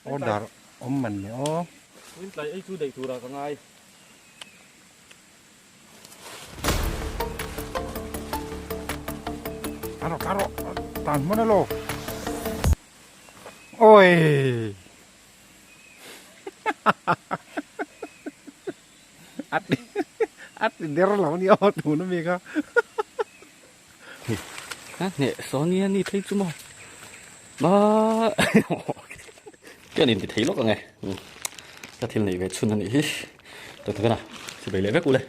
Order awm man ni aw. Vawiin tlai ei chu daih turah ka ngai. Tan rawh tan rawh tan hmun alo. Oi. At at der lo ni aw tun ami kha. Ha nge Sonia ni phei chu maw ma ka in ti thei lawk ang e ka thil neih ve chhun a nih hi tak tak a si bei leh vek ule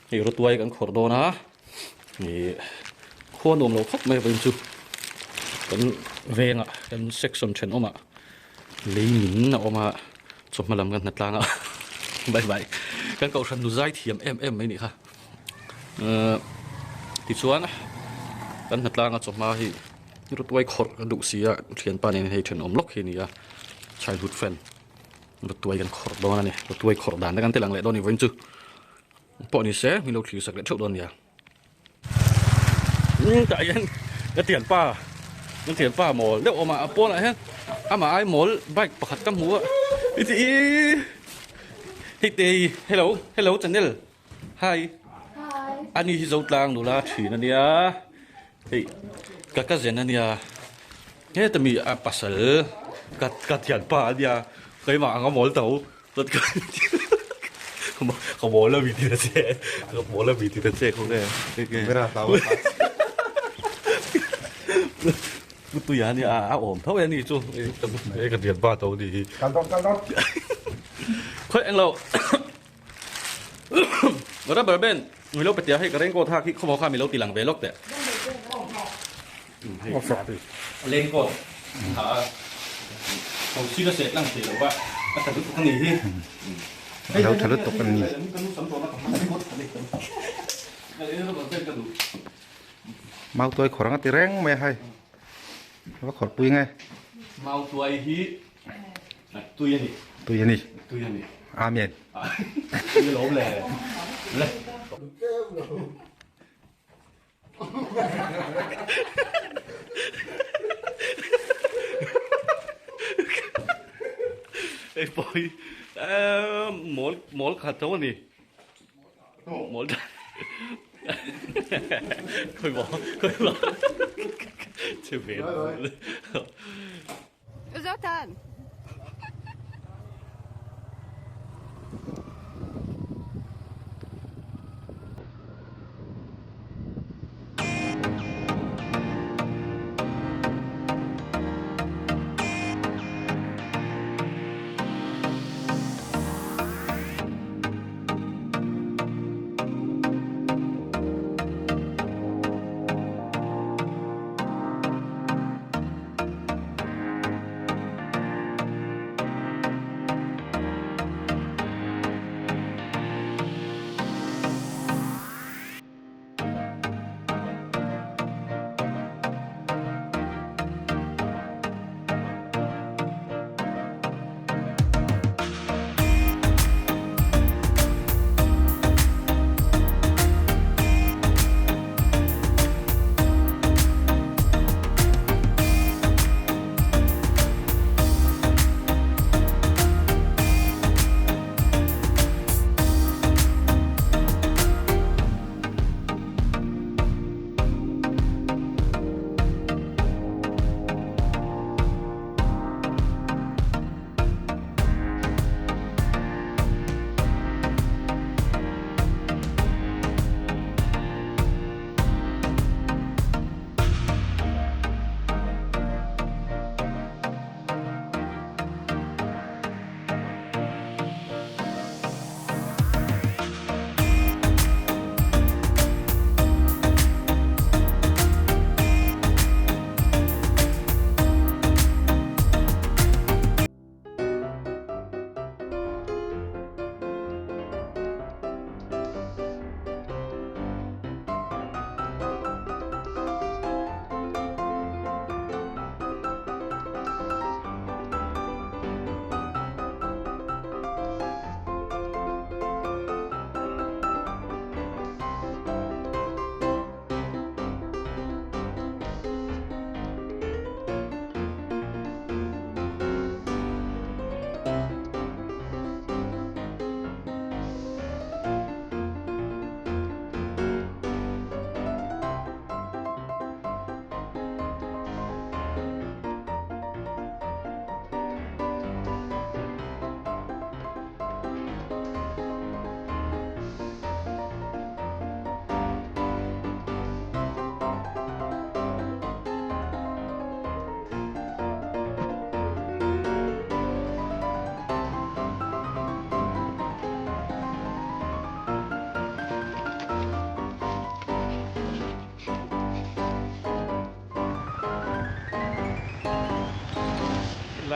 hei rawtuai kan khawrh dawn a ih khua nuam lo khawp mai vawiin chu kan vengah kan section thenawmah lei min a awm a chawhma lam kan hnatlang a bye bye kan kohhran nu zai thiam em em mai a nih kha. Tichuan kan hnatlanga chawhma hi rawtuai khawrh ka duh si a thianpa nen hei thenawm lawk hi a ni a childhood friend rawtuai kan khawrh dawn a ni rawtuai khawrh dan te kan ti lang leh dawn a ni vawiin chu pawh ni se min lo thlir sak leh theuh dawn a nia tah hian ka thianpa ka thianpa mawl deuh awm a a pawnah hian amah ai mawl bike pakhat ka hmu a hei te hi hello hello channel. Hi. Ani hi Zotlang nula thin a nia. Hei ka cousin a nia. Heta mi a pasal ka ka thianpa a nia. Keimah anga mawl tho. Ka mawl a mi ti ta che. Ka mawl a mi ti ta che khaw nge. Mera hlau a. Pu Tuia nia a awm tho e ni chu. Ka thianpa tho ni hi. Kal dawn kal dawn. Khawi englo. Rubber band milo patia hei ka raincoat hak hi khawmaw kha milo ti lang ve lawk teh. Raincoat ha a ho sir a seh tlang thei lo va a tha lutuk a ni hi. A lo tha lutuk a ni. Mautuai khawrh anga ti reng mai a hei. Va khawrh pui nge. Mautuai hi Tui a ni. Tui a ni. Tui a ni. Amen. Tui a lawm le. Le. Ei pawh hi mawl mawl khat tho a ni. Mawl Khawi maw khawi maw che ve. Zotan.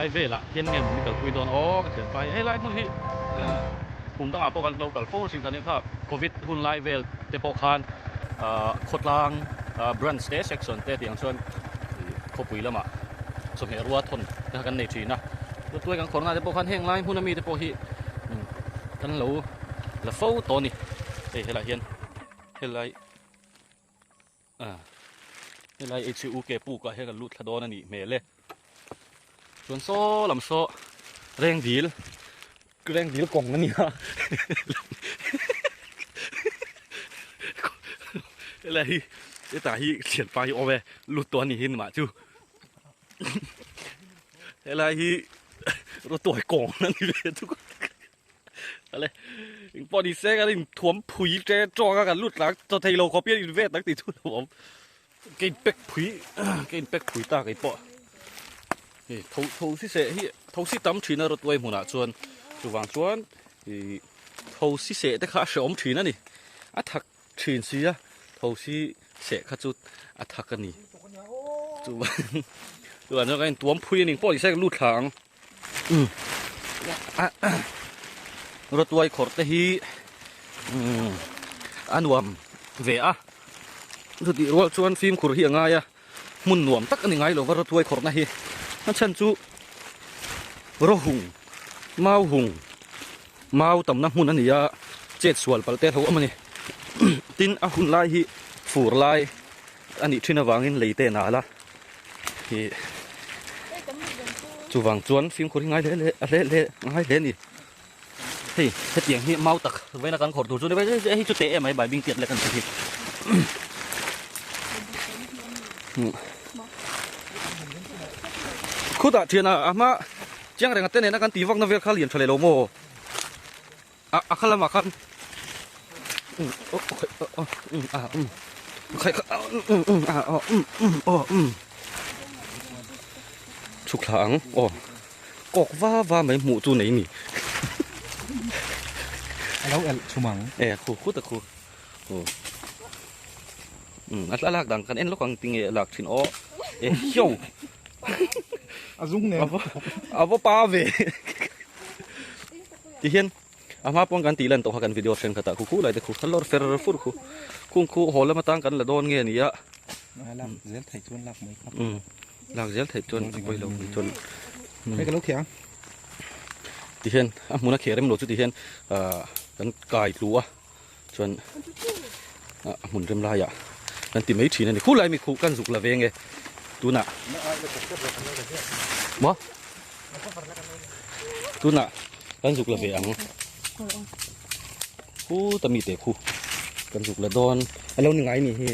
Helai velah hian nge min kalpui dawn aw ka thianpa hi helai hmun hi kum dangah pawh kan lo kal fo thin kan kha covid hun lai vel te pawh khan ah khawtlang ah branch te section te tih ang chuan khawpui lamah chawhmeh rua thawn te kha kan nei thin a tuai kan khawrna te pawh khan heng lai hmun ami te pawh hi kan lo la fo tawh a ni hei helaiah hian helai ah helai HUK puk ah hian kan lut thla dawn a nih hmel e chuan saw lam saw reng dil reng dil kawng a ni a helai hi hetah hi thianpa hi awm e lut tawh a ni hi mah chu helai hi rawtuai kawng a ni ve thung a. Ale eng pawh ni se kan in thuam phui te tawng a kan lut tlang chaw thei lo khawp hian in vet ang tih chu lo awm ka in pack phui ka in pack phui ta kei pawh hei tho tho si seh hi tho si tam thin a rawtuai hmunah chuan chuvang chuan ih tho si seh te kha a hreawm thin a ni a thak thin si a tho si seh kha chu a thak a ni chuvang chuvang chuan kan in tuam phui a ni pawh ni se ka lut thla ang. Rawtuai khawrh te hi a nuam ve a chutih rual chuan fimkhur hi a ngai a hmun nuam tak a ni ngai lova rawtuai khawrhna hi a chhan chu rawhung mau hung mau tamna hmun a ni a chet sual palh te a hlauhawm a ni tin a hun lai hi fur lai a nih thin avangin lei te nal a. Ih chuvang chuan fimkhur hi ngai hle hle a hle hle ngai hle a ni hei hetiang hi mau tak vawiin a kan khawrh tur chu ni hei chu teh em mai baibing tiat lek a ni hi khutah thian a a hma chiang reng a te nena kan tih vakna vel kha lian tha leh lo maw a a kha lamah khan chhuk thla ang aw kawk va va mai hmuh chu nei ni a lo elh chhum ang e khu khut a khu aw a lak dan kan en lawk ang tinge a lak thin aw e hiau a zung nen a va pa ve Tihian a hma pawn kan tih lan tawh kha kan video thenkhatah khu khu lai te khu kha lawr fer fur khu khung khu haw lam atang kan la dawn nge nia lak zel theih chuan lak mai kha lak zel theih chuan a pawi lo mai chuan hei ka lo khiah ang tihian a hmun a kheh rem lo chu tihian kan kai tlu a chuan a hmun rem laiah kan ti mai thin a ni khulai mi khuh kan zuk la ve nge tunah maw tunah kan zuk la ve ang khu ta mi te khu kan zuk la dawn a lo ni ngai ni hi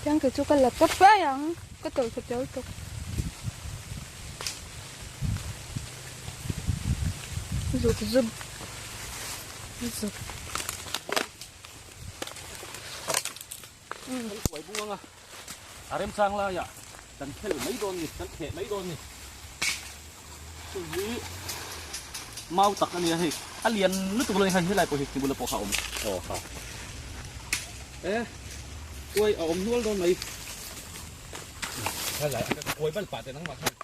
Tiang ke chu ka la tawp mai ang ka tawlh thla tel tawp. Zuk zuk zuk. Kan kuai bung anga a remchang laiah kan khel mai dawn ni kan kheh mai dawn ni chu hi mau tak a nia hei a lian lutuk lo hei helai pawh hi bula pawh kha a awm aw ha e kuai a awm hnual dawn mai helai kuai bal pah te nangmah khan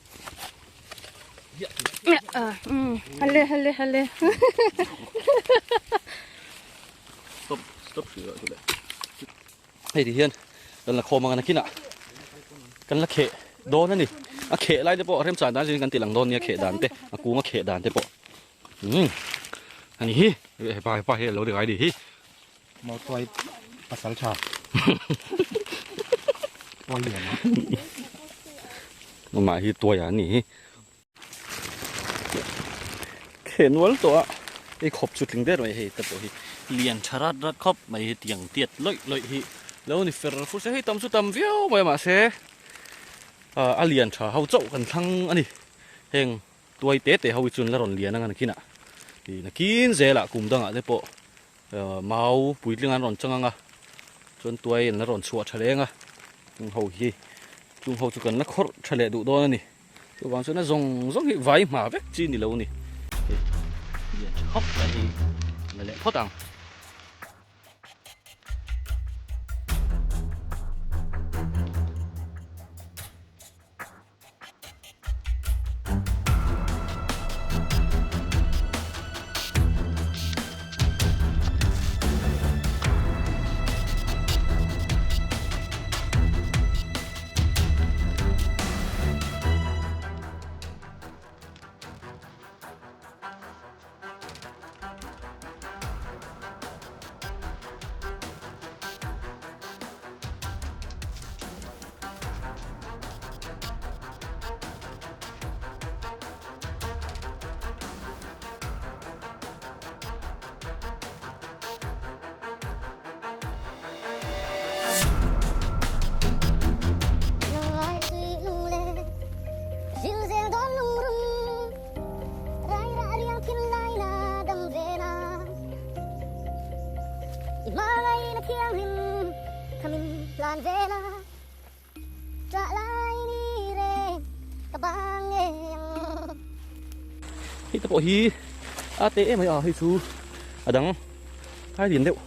Hale hale hale. Stop stop hrih rawh chu le. Hei ti hian kan la khawm ang a nakinah kan la kheh dawn a ni. A kheh lai te pawh remchan dan zin kan ti lang dawn nia kheh dan te a kung a kheh dan te pawh. Umm ani hi hepa hepa hi a lo ri ngai ni hi. Mawtuai pasal tha. Tuai lian a. Amah hi tuai a ni hi. Khe nual tawh a hei khawp chu tling der mai hei te pawh hi lian tha rat rat khawp mai hi tiang tiat lawih lawih hi lo ni fer fur se hei tam chu tam viau mai mahse a lian tha ho chauh kan thlang a ni heng tuai te te ho hi chuan la rawn lian ang a nakinah ih nakin zelah kum dangah te pawh Mau puitling an rawn chang ang a, chuan tuai an la rawn chhuah tha leng a, chung ho hi chung ho chu kan la khawrh tha leh duh dawn a ni. Chuvang chuan a zawng zawng hi vai hma vek chi ni lo a ni. Hei lian tha khawp mai hi la leh phawt ang. Hei te pawh hi a te em mai a hei chu a dang ai lian deuh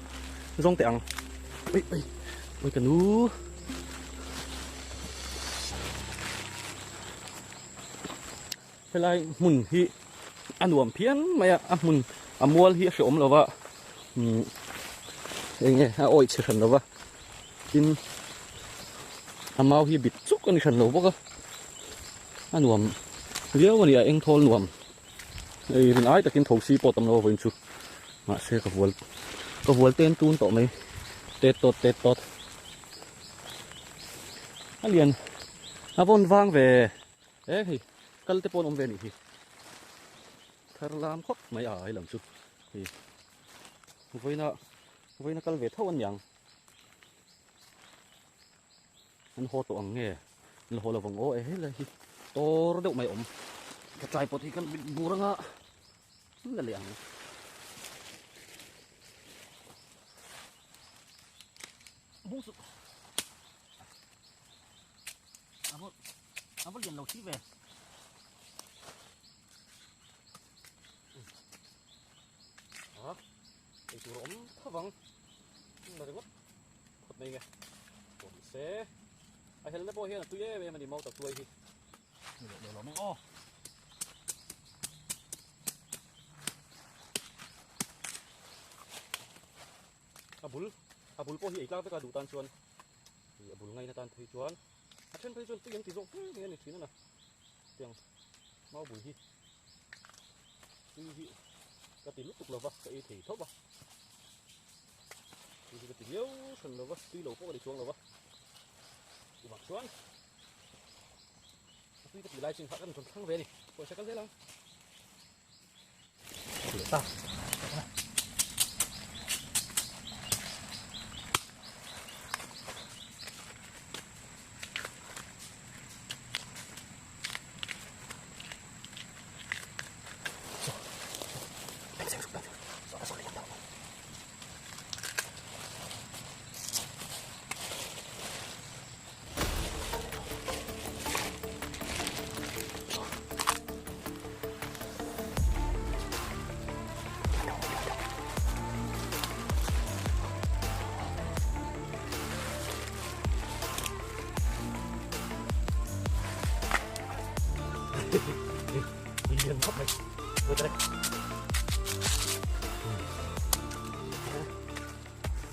zawng teh ang ui ui ui ka nu helai hmun hi a nuam phian mai a a hmun a mual hi a hreawm lo va umm eng nge a awih chhe hran lo va tin a mau hi bit chuk a ni hran lo bawk a a nuam viau a ni a eng thawl nuam hei rin ai takin tho si pawh tam lo vawiin chu mahse ka vual ka vual ten tun tawh mai tet tawt tet tawt a lian a vawn vang ve e hei kal te pawh an awm ve a nih hi thar lam khawp mai a helam chu hei vawiina vawiina kal ve tho a niang. An haw tawh ang nge? An la haw lo vang aw e helai hi tawr deuh mai awm. Ka tripod hi kan bit bur anga an la leh ang. Bung suh. A va a va lian lo si ve. A eitur a awm tho vang. La ringawt phawt mai nge pawh ni se a helna pawh hian a tui em em a ni mau tak tuai hi ni leh leh lo mai aw a bul a bul pawh hi ei tlak vek a duh tan chuan a bul ngaina tan phei chuan a then phei chuan tui an ti zawk hle mai a ni thin a na tiang mau bul hi tui hi ka ti lutuk lova ka ei thei tho va tui hi ka ti viau hran lova tui lo pawh ka ti chuang lova chuvang chuan a tui ka tih lai chin kha kan rawn thlang ve a ni pawisa kal zel ang. Ta.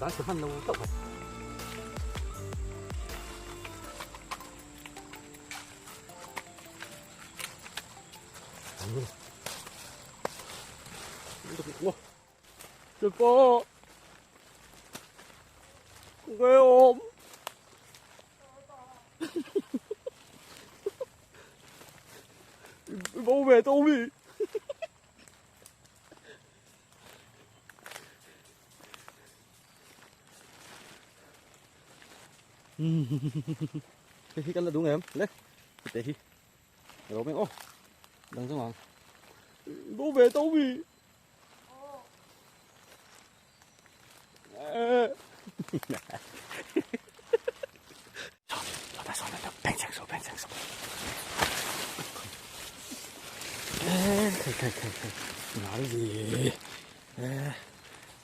Đáng chụp hẳn đâu tốc này. Chụp cô. Ghê ôm. Bố về tôi bị. Hei hi kan la duh ngei em le hete hi a lo meng aw dang zawng ang bo ve to mi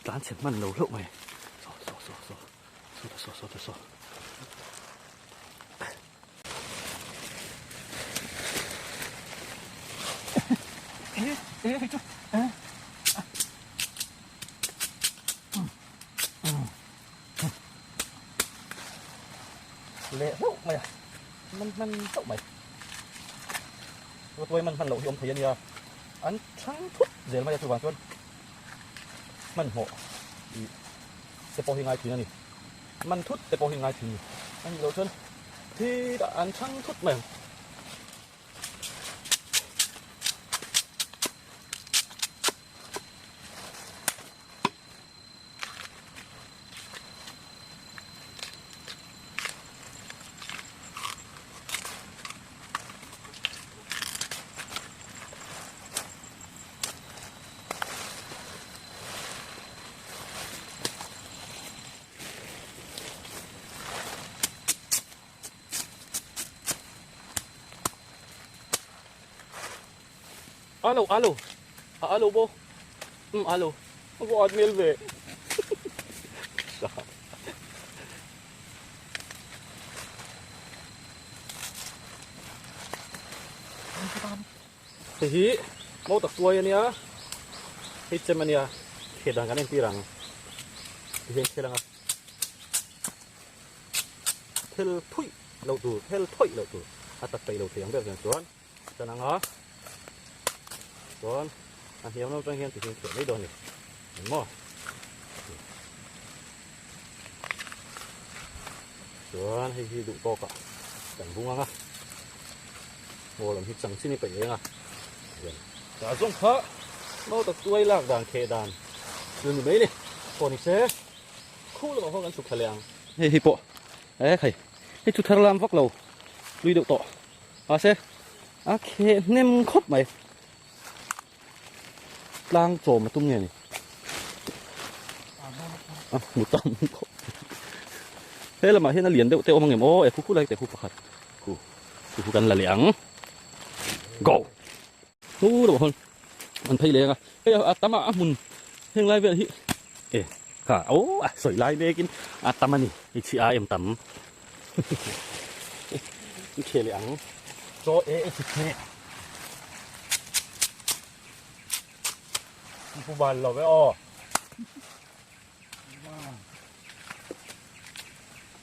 tlan chhe hman lo hlauh mai saw saw saw saw saw ta saw saw ta saw leh hlauh mai a man hman hlauh mai tuai man hman loh hi awm thei a nia an thlang thut zel mai a chuvang chuan hmanhmawh ih te pawh hi ngai thin a ni man thut te pawh hi ngai thin a ni loh chuan thi dah an chhang thut mai ang. Alo, alo. A alo bo um alo a va at hmel ve Hei hi mau tak tuai ania hei chem ania kheh dan kan entir ang tihian khel anga thel phuih loh tur thel thawih loh tur a tak peih lo thei ang ber hian chuan tan anga chuan a hniam lam atang hian tihian kheh mai dawn a ni engmaw chuan hei hi duh tawkah kan bung anga Ngaw lam hi chang chin i peih reng a hian tah zawng kha mau tak tuai lak dan kheh dan chu ni mai ni pawh ni se khu lamah khaw kan chhuk thla leh ang. Hei hi pawh e khai hei chu thar lam vak lo hlui deuh tawh mahse a kheh hnem khawp mai tlang chawm a tum nge ni a hmu tam khawp he lamah hian a lian deuh te awm ang em aw e khu khu lai te khu pakhat khu khu khu kan la leh ang go hu rawh hawn an phei leng a hei a tam a a hmun heng lai vel hi e kha aw a sawi lai mekin a tam a ni i chhi a em tam i khel leh ang chaw e e chi khe Pu ban lo ve aw.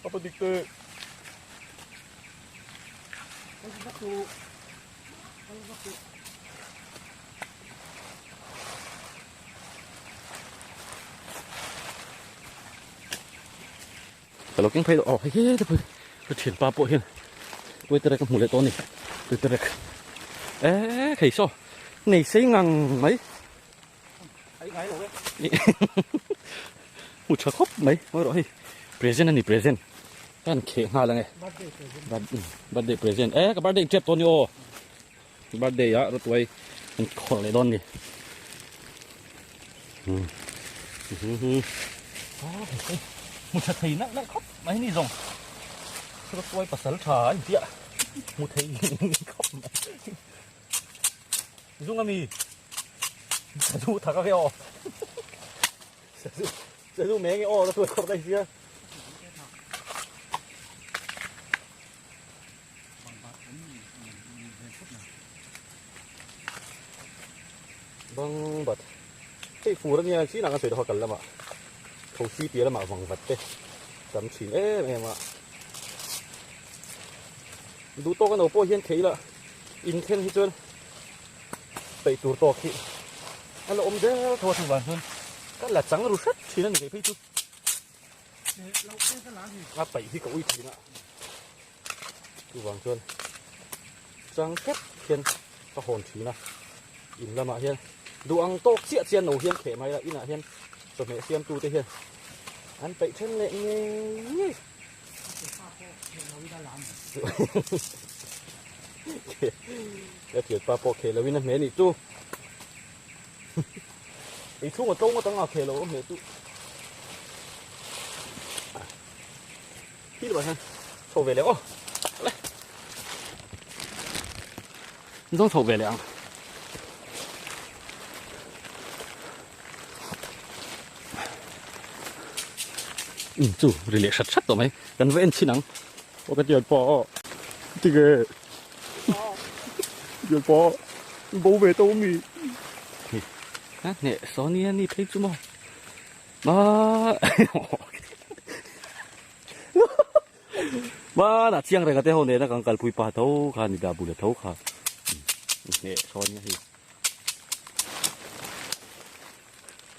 Apa dik te. Ka lo keng phei aw hei he te pui ka thianpa pawh hian tuai terek a hmu leh tawh a ni tuai terek e hei saw nei sei ngang mai hmu tha khawp mai mawi rawh hei present a ni present ka han kheh nghal ang e birthday present e ka birthday tep tawh a ni aw birthday ah rawtuai an khawrh leh dawn a ni. Hmu tha thei nak nak khawp mai ni zawng rawtuai pasal tha a intiah hmu thei khawp mai zung ami sazu thak a ve aw sazu sazu meng e aw rawtuai khawrh daih sia. Bang bat hei fur ania chinah kan sawi deuh a kal lamah thosi piah lamah vang vat te tam thin em em a duh tawk ano pawh hian thei la inthen hi chuan peih tur tawk hi a la awm zel tho a chuvang chuan ka la chang ru hret thin a ni phei chu. A paih hi ka ui thin a chuvang chuan chang kep hian ka hawn thin a in lamah hian duh ang tawk chiah chiah no hian kheh mai la inah hian chawhmeh siamtu te hian an peih then leh ngei ngei ka thianpa pawh kheh loin a hmeh nih chu. Ei chhung a tlawng atang a kheh lo a hmeh chu. Hi lamah hian chho ve leh aw. Le. Zawng chho ve leh ang. Um chu ri leh hrat hrat tawh mai. Kan va en chhin ang. Aw ka tian pa a. Tige. Tian pa. Bo ve tawh mi. Ha hneh Sonia ni phei chu maw. Ma Ma na chiang reng a te ho nena kan kalpui pa tho kha ni da bula tho kha. Hneh Sonia hi.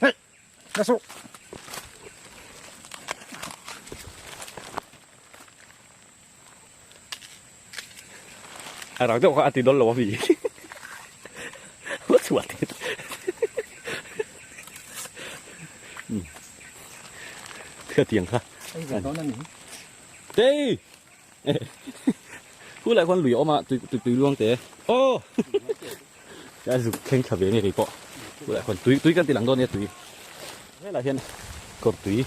Hey, na su. A rak deuh kha a ti dawn lo a mi. Va chhuah te. Thia tiang kha. Ei ve dawn a ni. Tei. Khu lai khuan lui a awm a tui tui tui luang te. Aw. Ka zuk thleng thla ve nge kei pawh. Khu lai khuan tui tui kan ti lang dawn nia tui. Helai hian kawr tui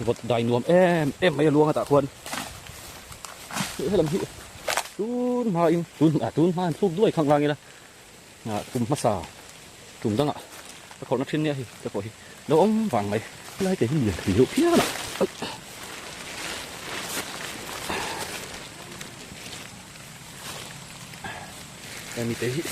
vawt dai nuam em em mai a luang a tah khuan helam hi tun hmain tun ah tun hma an thluk duai khang lang ila ah kum hmasa tum dangah. Ka khawrhna thin nia hei te pawh hi lo awm vang mai. Helai te hi lian thei deuh phian a. Hemi te hi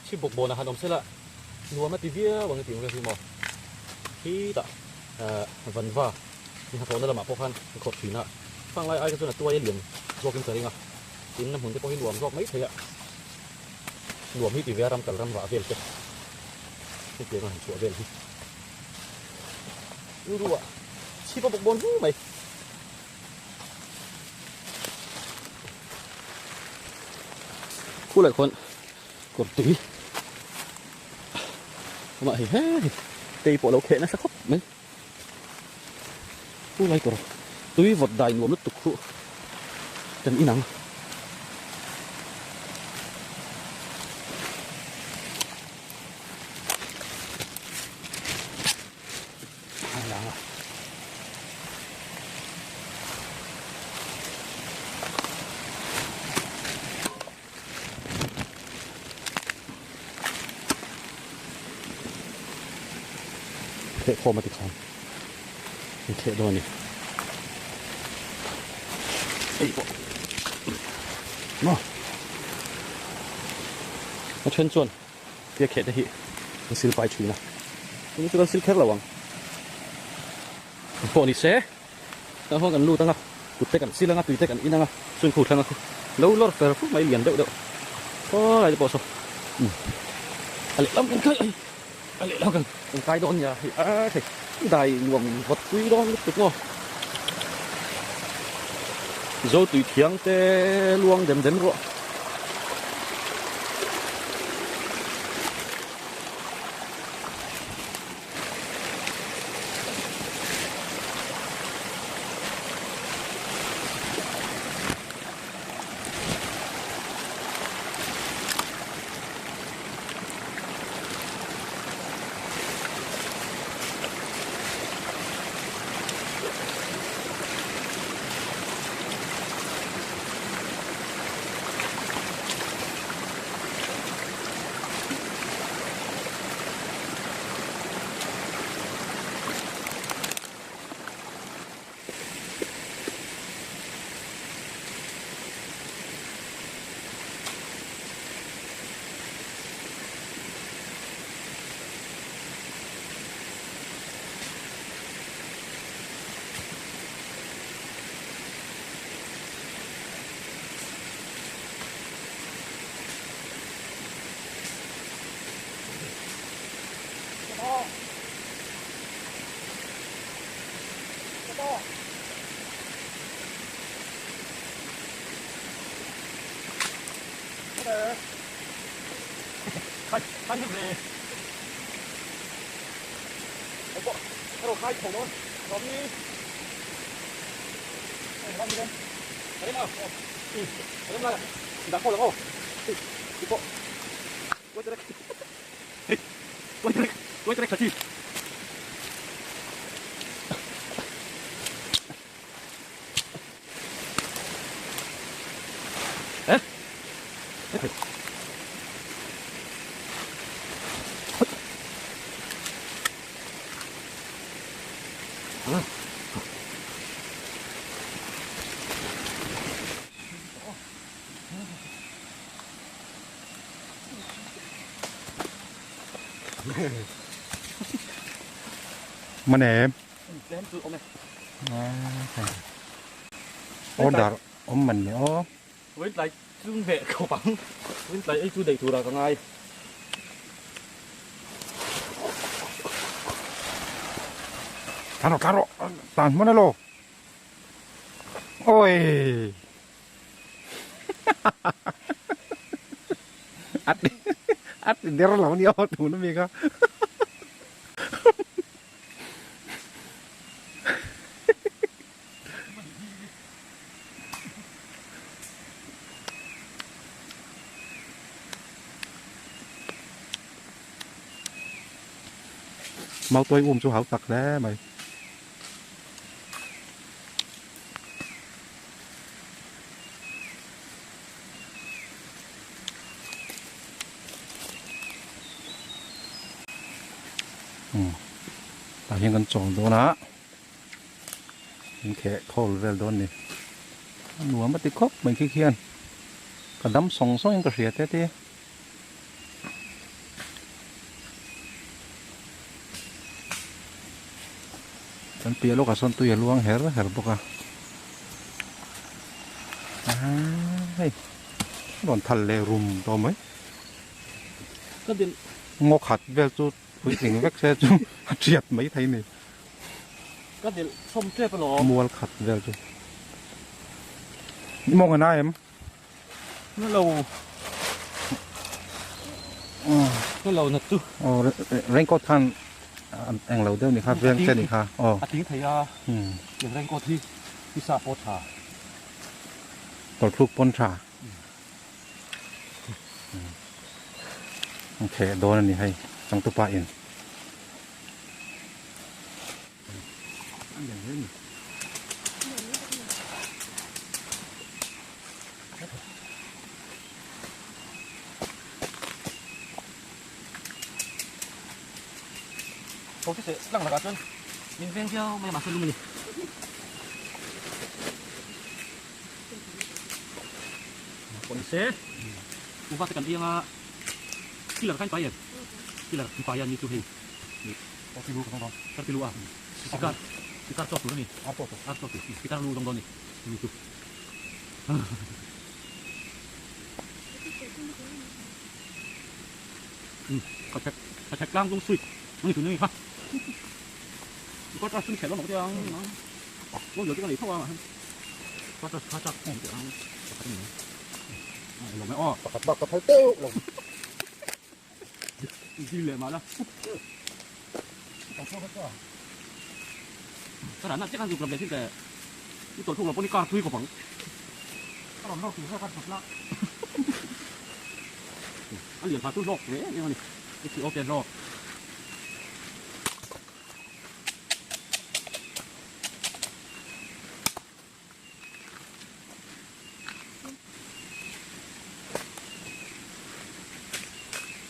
Chhip bawk bawnah han awm sela nuam a ti viau ang i tih ang hi maw? Khitah Vanva ni hnathawhna lamah pawh khan ka khawrh thin a, khang lai ai kha chuan a tuai a lian zawkin ka ring a, tin a hmun te pawh hi nuam zawk mai thei a, nuam hi ti ve a ram kal ram vah vel te hetiang a han chhuah vel hi rilru ah chhip a bawk bawn hu mai. Khulai khuan kawr tui amah hei he tei pawh lo kheh nasa khawp mai khulai kawr tui vawt dai nuam lutuk khu kan inang. Theh khawm a ti khan an theh dawn a ni ei pawh maw a then chuan tia kheh te hi an sil pai thin a tun chu kan sil kher lo ang pawh ni se tah huan kan lut anga kut te kan sil anga tui te kan in anga chun khu thlanga khu lo lawr fer fur mai lian deuh deuh khaw lai te pawh saw um a lehlam kan kai a lehlam kan kan kai dawn nia hei a thei dai nuam vawt pui dawn lutuk maw zo tui thiang te luang dem dem ruah. Man em order awm man ni aw Vawitlai chung ve khawp ang Vawitlai ei chu daih turah ka ngai. Tlan rawh tlan rawh tlan hman alo oi at at der lo ni aw tun ami kha. Mautuai um chu hau tak hle mai. Umm tah hian kan chawl dawn a in kheh khawl vel dawn a ni a nuam a ti khawp mai khi khian ka dam sawng sawng in ka hria te te. Kan piah lawkah sawn tui a luang her her bawk a hei rawn thal leh rum tawh mai ngaw khat vel chu puitling vek se chu a tiat mai thei a ni mual khat vel chu i mawng a na em. Lo lo na chu aw raincoat khan eng lo deuh ni kha veng che ni kha aw a ting thei a tiang raincoat hi hi sa pawh tha tawlthluk pawn tha ang theh dawn a ni hei changtupa in. Min veng viau mai a mahse lum a ni. Pawh ni se uva te kan ei anga killer kha in pai em killer in pai a ni chu hei. Karpilu a sikar sikar chawk tur a ni ar chawk tur sikar lu zawng dawn a ni ni chu ka chek ka chek tlang zawng sweet ani tun ani kha quarter sum chhe lo mawk te ang lo lo te ka nei tho a quarter kha chak em te ang pakhat ani lo mai aw pakhat bak ka phal teuh lo. Dil leh mah la. Ka rana chiah khan zuk lam leh thin teh. I tawlh thuk lo pawh ni car thui khawp ang. Ka rawn lawk tur kha ka thawt la. A lian pha chu hlawk ve em em a ni. I thih awk e hlawk.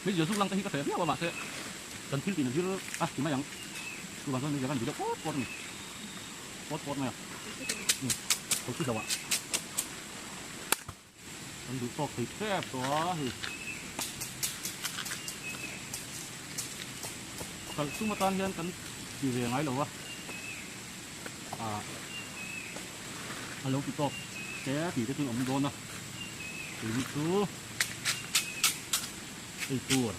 Hei zia zuk lang te hi ka hreh viau a mahse kan thil tih na zir a ti mai ang chuvang chuan meizial kan duh deuh pawt pawt a ni pawt pawt mai a ho chu hlauh ah kan duh tawk thei tep tawh a hei kal sum atan hian kan ti ve ngai lo a. ah a lo ti tawk te tih te chu a awm dawn a keini chu ei tur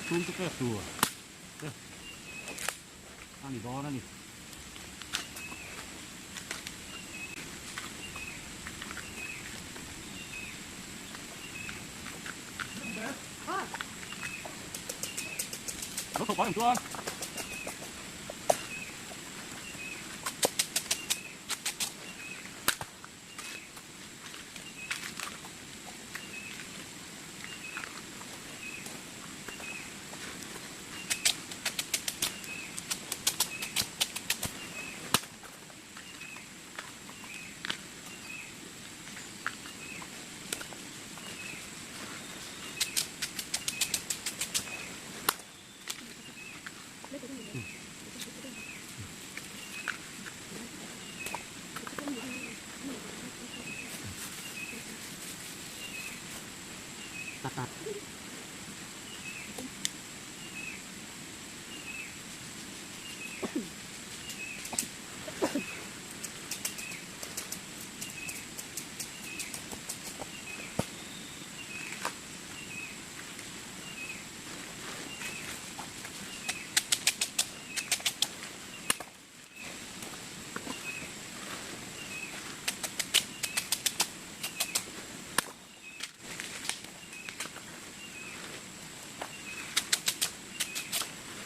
chhung te pek tur te a ni dawn a ni. Lo thawk ang chuan.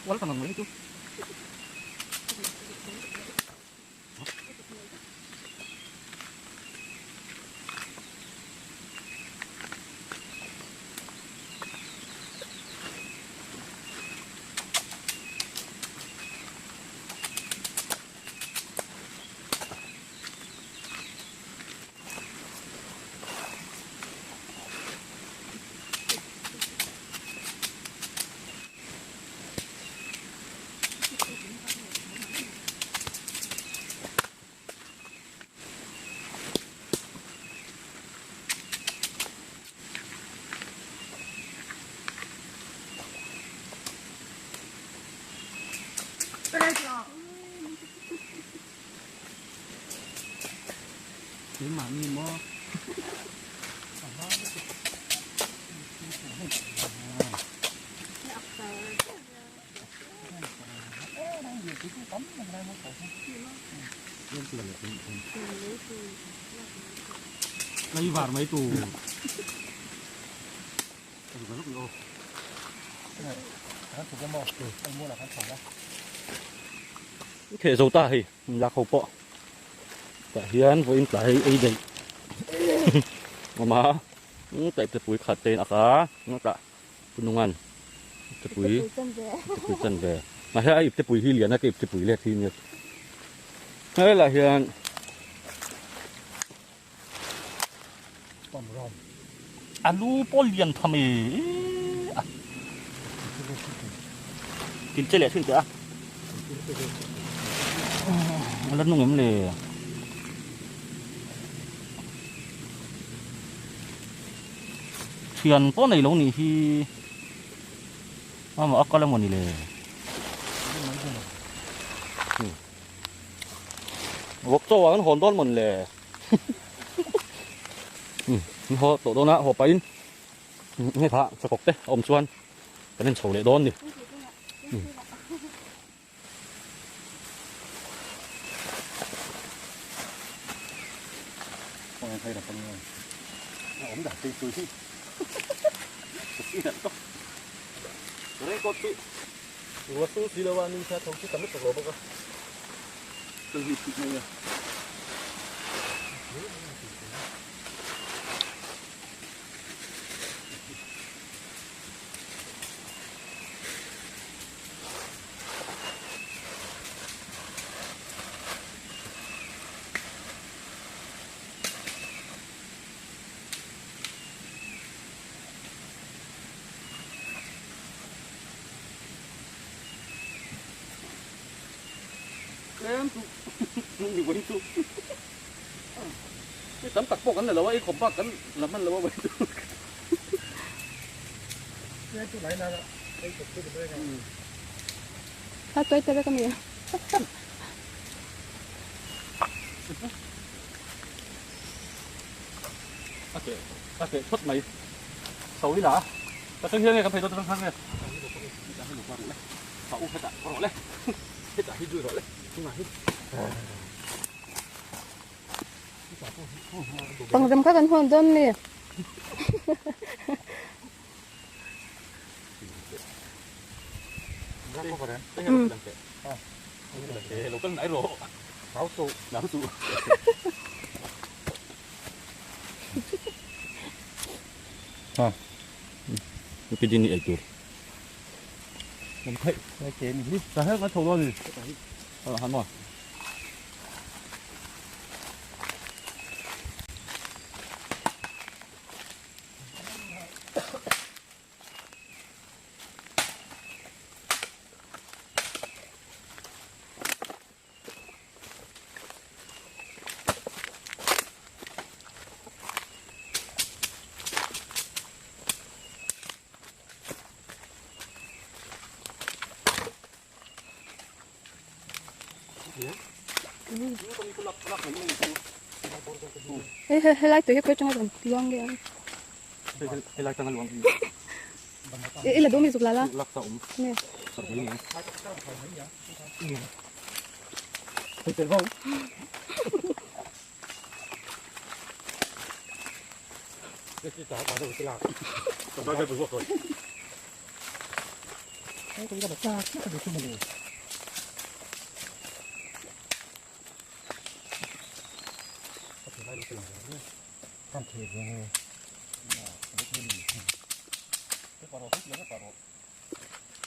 Wal ka ngang mai chu. Keimahni maw? Lấy vàng mấy tù. Thế dầu ta thì lạc hậu bọ. Tại hiền với tại ấy đấy. Mà tại tập bụi khát tên à nó cả punungan tập bụi tập bụi chân về mà hay tập bụi hi liền á cái tập bụi liệt hi nhật hay là hiền alu po liền thầm ý tin chơi lẹ xin chưa lần nung em lề thuyền po này lâu nè hi mà mà có là một nè lề vọc cho vào hòn đón mình lề họ tổ đón á họ phải nghe thả cho cọc thế ông xuân cái nên sầu lệ đón đi con thấy là con ổn đặt đi tôi đấy con chị vừa tu xí lâu anh sẽ thông chứ tắm nước lỗ bốc từ gì thịt này em tu quên tu cái tấm tặc bọc cái này là vậy khổng bạc cái làm ăn là vậy tu ta tôi tới cái gì ok ok xuất mày xấu đi là ta tôi hiên này cái phải tôi tôi thằng này họ u hết cả có rồi hết cả hết rồi bằng dầm các anh hôn đơn nè ừ. Cái gì này chuột mình thấy cái chuyện gì ra hết nó thầu rồi hắn rồi Hei lai tui hi koi changa dam luang ge hei lai changa luang e la domi zuk la la lak sa um ne hei tel vau cái chả bà đâu cái lạc bà đâu cái rồi cái cái cha nó phải được mình con thịt rồi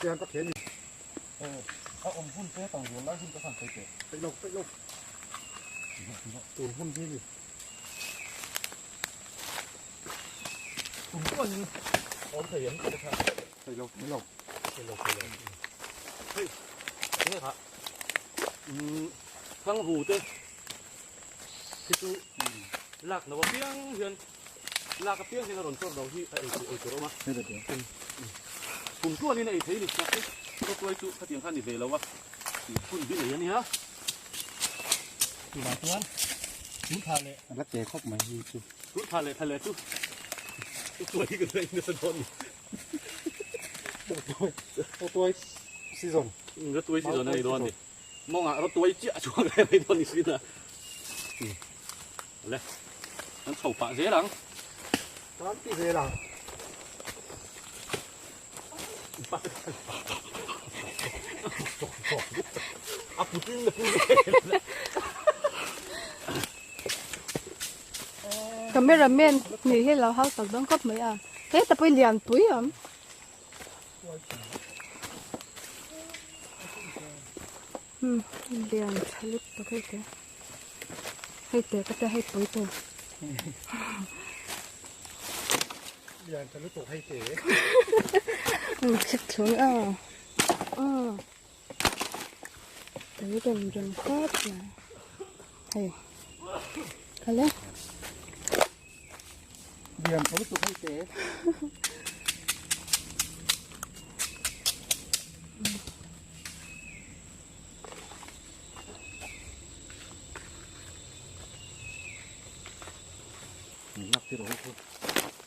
cái có thể gì ông hun thế tầng rồi lá hun cái thằng cái kệ cái lộc tụi hun thế gì cũng có những ông thầy yếm cái thằng thầy lộc cái lộc thầy lộc thế này hả thằng hù thế thì chú lạc nó piang hiền lạc cái piang thì nó rộn trộn đầu hi ấy ấy chỗ mà cùng chua đi này thấy lịch chắc có tôi chú phát tiền khăn thì về lâu á thì phun biết này nhá thì bà tuấn Tun thla leh. A la te khawp mai hi chu. Tun thla leh thla leh chu. Tuai hi kan la in nasa dawn ni. Tuai season. Tuai season a ni dawn ni. Mawngah rawh tuai chiah a chhuak reng mai dawn ni sin a. Le an chho pah zel ang. Tan ti zel ang. A putin na put. Cameraman nih hi lo hausak dawn khawp mai a. Heta pawh hi lianpui a awm. Hmm lian tha lutuk hei te hei te ka tia hei pui tur lian tha lutuk hei te khik thlung a umm tui rem rem khawp mai hei kal e lian tha lutuk hei te.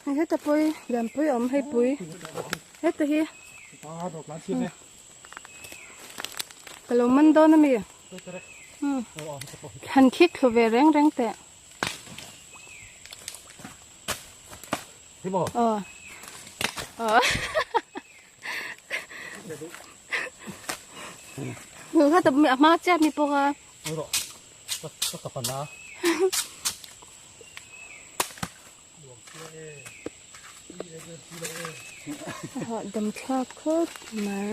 Hei heta pawh lianpui a awm hei pui heta hi ka lo man dawn ami han khik thlu ve reng reng teh. Aw aw Kha ta a hma chiah mi pawh kha. Hahdam thlak khawp mai.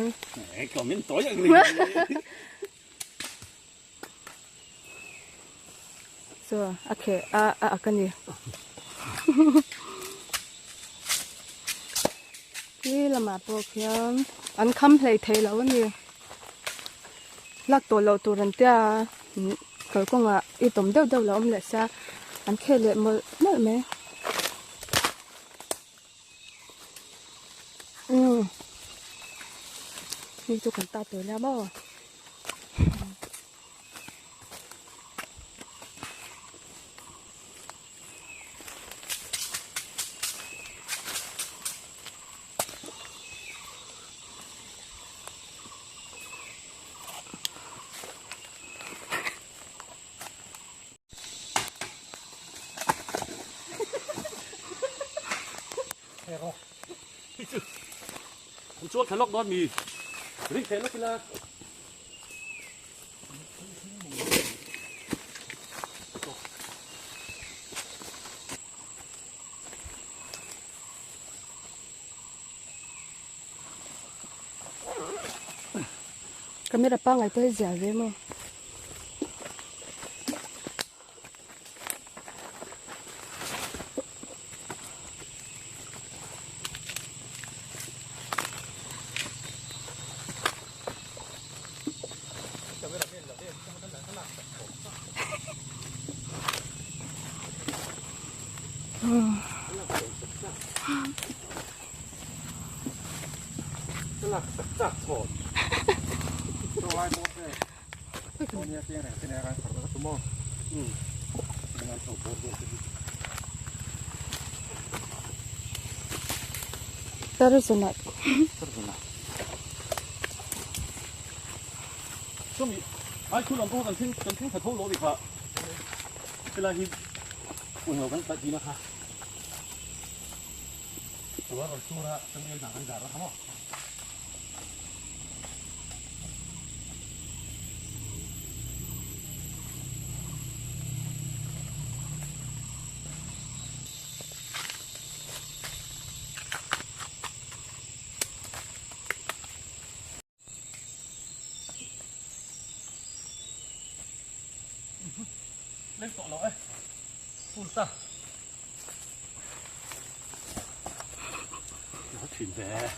Chaw a kheh a a ak a ni. Khi lamah pawh khian an kham hlei thei lo a ni. Lak tawh loh tur an tia kalkawngah i tawm deuh deuh lo awm leh sia an kheh leh mawlh mawlh mai. Umm hei chu kan ta tur nia maw. Chuan thla lawk dawn mi ring thei lawk ila. Camera pangngai pawh hi zia ve maw. Tarzana. Ai khu lam pawh kan thleng kan thleng thla tho lo ni kha. Helai hi pawimawh kan paih tihna kha. Lên tọa lọ ấy. Phun ta. Nó thuyền về.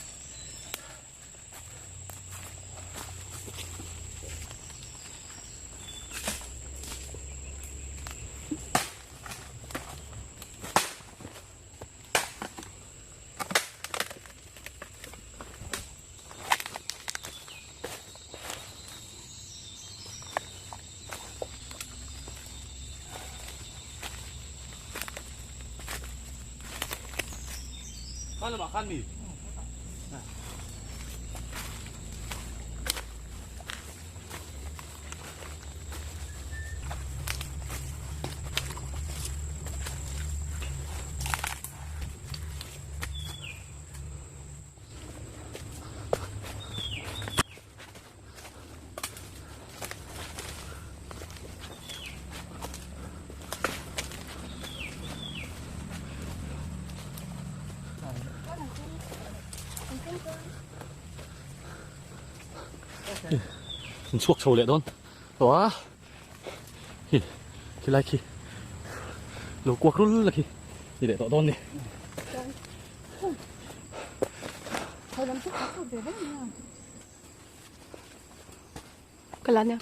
An chhuak chho leh dawn tawh a hi khilai khi lo kuak rul la khi ni leh tawh dawn ni. Ka la nia.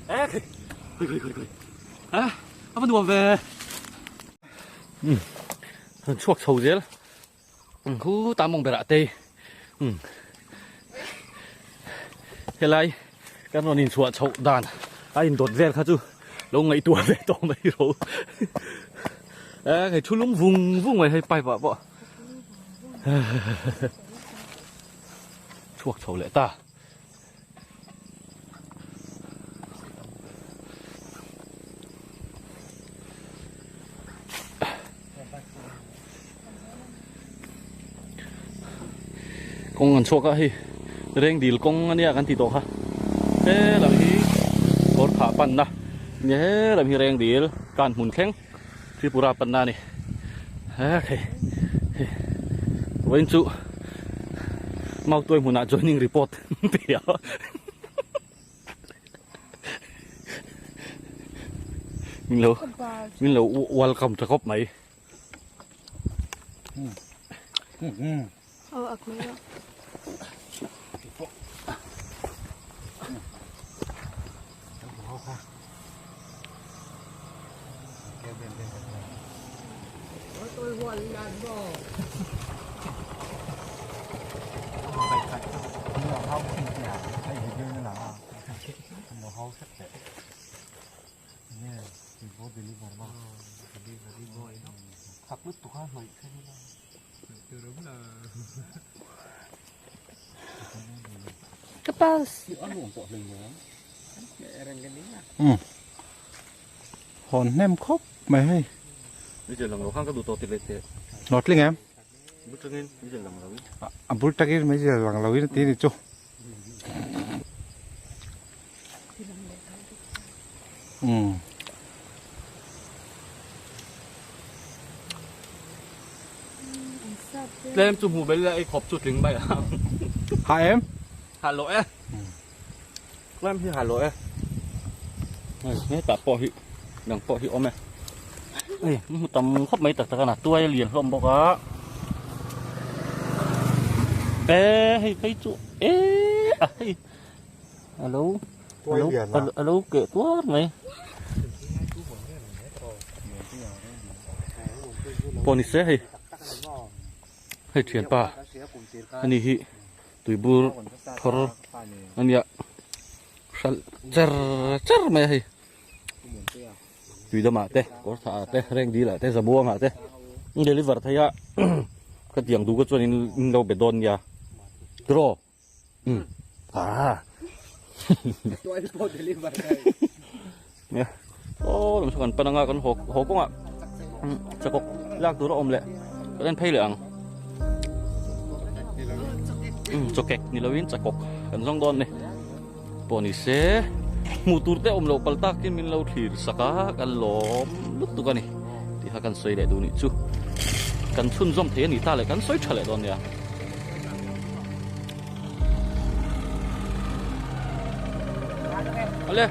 Ê, khơi khơi khơi khơi. À, a va nuam ve. Um, an chhuak chho zel. Um, khu ta mawng berah te. Um. Helai kan rawn inchhuah chhoh dan a indawt vel kha chu lo ngaihtuah ve tawh mai ro. Ê, hei thu lung vung vung mai hei pipe ah pawh. Chhuak chho leh ta. Kawng an chhuak a hei reng dil kawng ania kan ti tawh kha he lam hi kawr phah panna nia he lam hi reng dil kan hmun thleng Tripura panna a ni he hei hei vawiin chu Mautuai hmunah joining report ti a. Min lo min lo welcome tha khawp mai. Aw ak mai a. Ka pulse. Hawn hnem khawp mai hei. Hlawhtling em? A bul takin mai zir lang lo in a ti ni chu. Umm. Tlem chu hmuh bel ei khawp chu tling mai a. Ha em? Ha lo e. Tlem hi ha lo e. Hei tah pawh hi dang pawh hi awm e. Ei hmu tam khawp mai tak tak a na tuai a lian hlawm bawk a. E hei phei chu e a hei alo alo alo keh tuar mai. Pawh ni se hei hei thianpa ani hi tuibur thawr ania hralh cher cher mai a hei tuidamah te kawr thah ah te reng dil ah te zamuang ah te deliver thei a ka tiang duh ka chuan in lo be dawn nia draw um ah nia aw lam saw kan pan anga kan haw haw kawngah chakawk lak tur a awm leh kan en phei leh ang um chawkek ni lovin chakawk kan zawng dawn a ni pawh ni se hmuh tur te awm loh pal takin min lo thlir sak a kan lawm lutuk a ni tih kha kan sawi leh duh nih chu kan chhunzawm thei a ni ta leh kan sawi tha leh dawn nia. Ale.